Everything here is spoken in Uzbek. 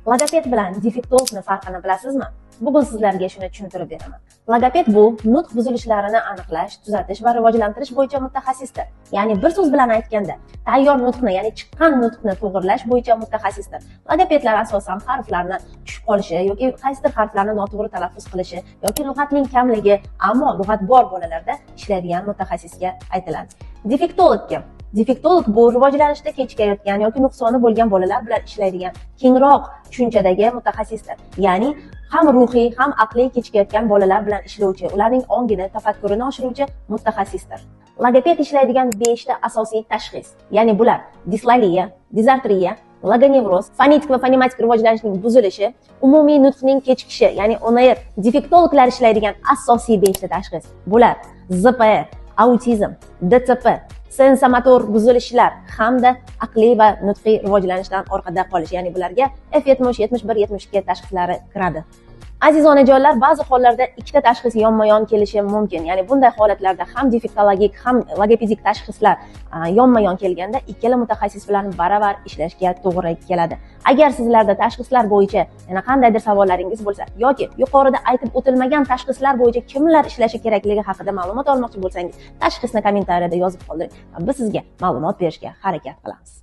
Logoped bilan defektologni farqini bilasizmi? Bugun sizlarga shuni tushuntirib beraman. Logoped bu nutq buzilishlarini aniqlash, tuzatish va rivojlantirish bo'yicha mutaxassisdir. Ya'ni bir so'z bilan aytganda, tayyor nutqni, ya'ni chiqqan nutqni to'g'irlash bo'yicha mutaxassisdir. Logopedlar asosan harflarni tushib qolishi yoki qaysidir harflarni noto'g'ri talaffuz qilishi yoki lug'atning kamligi, ammo lug'at bor bolalarda ishlaydigan mutaxassisga aytiladi. Defektolog kim? Defektolog bu rivojlanishda kechikayotgan yoki nuqsoni bo'lgan bolalar bilan ishlaydigan kengroq tushunchadagi mutaxassisdir. Ya'ni ham ruhiy, ham aqliy kechikayotgan bolalar bilan ishlovchi, ularning ongini, tafakkurini oshiruvchi mutaxassisdir. Logoped ishlaydigan 5 ta asosiy tashxis, ya'ni bular: dislaliya, dizartriya, logonevroz, fonetik va fonematik rivojlanishning buzilishi, umumiy nutqning kechikishi, ya'ni ONR. Defektologlar ishlaydigan asosiy 5 ta tashxis. Bular: ZPR, autizm, DCP, sensomotor buzilishlar hamda aqliy va nutqiy rivojlanishdan orqada qolish, ya'ni bularga F70, 71, 72 tashxislari kiradi. Aziz onajonlar, ba'zi hollarda ikkita tashxis yonma-yon kelishi mumkin. Ya'ni bunday holatlarda ham defektologik, ham logopedik tashxislar yonma-yon kelganda ikkala mutaxassis bilan baravar ishlashga to'g'ri keladi. Agar sizlarda tashxislar bo'yicha yana qandaydir savollaringiz bo'lsa yoki yuqorida aytib o'tilmagan tashxislar bo'yicha kimlar ishlashi kerakligi haqida ma'lumot olmoqchi bo'lsangiz, tashxisni kommentariyada yozib qoldiring. Biz sizga ma'lumot berishga harakat qilamiz.